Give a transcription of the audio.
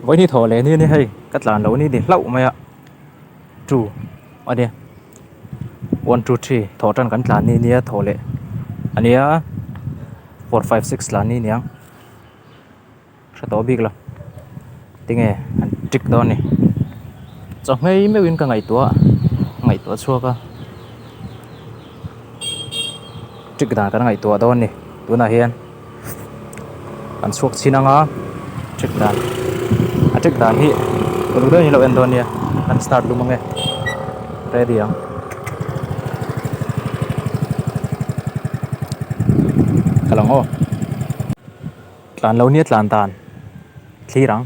Vawihnih thawh leh ni a ni hei ka tlan loh ni ni hlauh mai a two a nia one two three thawh tan kan tlan ni nia thawh leh a nia four five six tlan ni aniang hre tawh bik lo tinge an tick dawn ni chawhmei meuhin ka ngaihtuah ngaihtuah chhuak a tick dan kan ngaihtuah dawn ni tunah hian. Kan chhuak chin anga check dan a check dan hi uluk deuhin ilo en dawn nia kan start lum ange ready ang. Ka lang aw tlan lo nia tlan dan thlir ang.